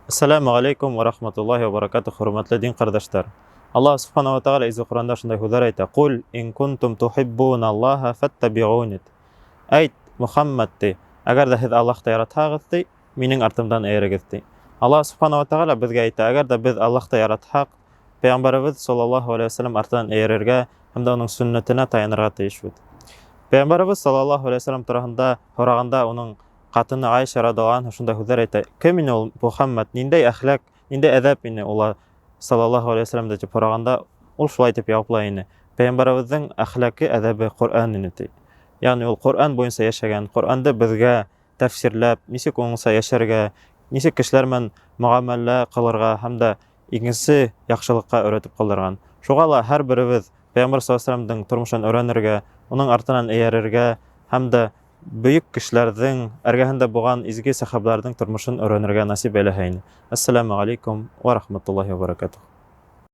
Әссәләмү ғәләйкүм вә рахматуллаһи вә баракатуһ, хөрмәтле дин ҡәрҙәштәр. Аллаһ Субхана ва Тәғәлә Изге Ҡөрьәндә шундай һүҙҙәр әйтә: "Ҡул ин кунтум тухиббуналлаһа фәттәбиғуни". Әйт, Мөхәммәд ти, әгәр ҙә һеҙ Аллаһты яратһағыҙ ти, минең артымдан эйәрегеҙ ти. Аллаһ Субхана ва Тәғәлә беҙгә әйтә, әгәр ҙә беҙ Аллаһты яратһаҡ, Пәйғәмбәребеҙ саллаллаһу алейһи вәсәләм артынан эйәрергә һәм дә уның сөннәтенә таянырға тейешбеҙ. Пәйғәмбәребеҙ саллаллаһу алейһи вәсәләм тураһында һорағанда уның ҡатыны Айша радиаллаһу анһа шундай һүҙҙәр әйтә: "Кем ине ул Мөхәммәд? Ниндәй әхлаҡ, ниндәй әҙәп ине ула саллаллаһу алейһи вәсәләмдә?" тип һорағанда, ул шулай тип яуаплай ине: "Пәйғәмбәребеҙҙең әхлаҡы, әҙәбе Ҡөрьән ине", ти. Ягъни ул Ҡөрьән буйынса йәшәгән, Ҡөрьәнде беҙгә тәфсирләп, нисек уңса йәшәргә, нисек кешеләр менән мөғәмәлә ҡылырға һәм дә икенсе яҡшылыҡҡа өйрәтеп ҡалдырған. Шуға ла һәр беребеҙ Пәйғәмбәр саллаллаһу алейһи вәсәләмдең тормошон өйрәнергә, уның артынан эйәрергә һәм дә бөйөк кешеләрҙең эргәһендә булған изге сәхәбәләрҙең тормошон өйрәнергә насип әйләһә ине. Әссәләмү ғәләйкүм вә рахматуллаһи вә баракатуһ.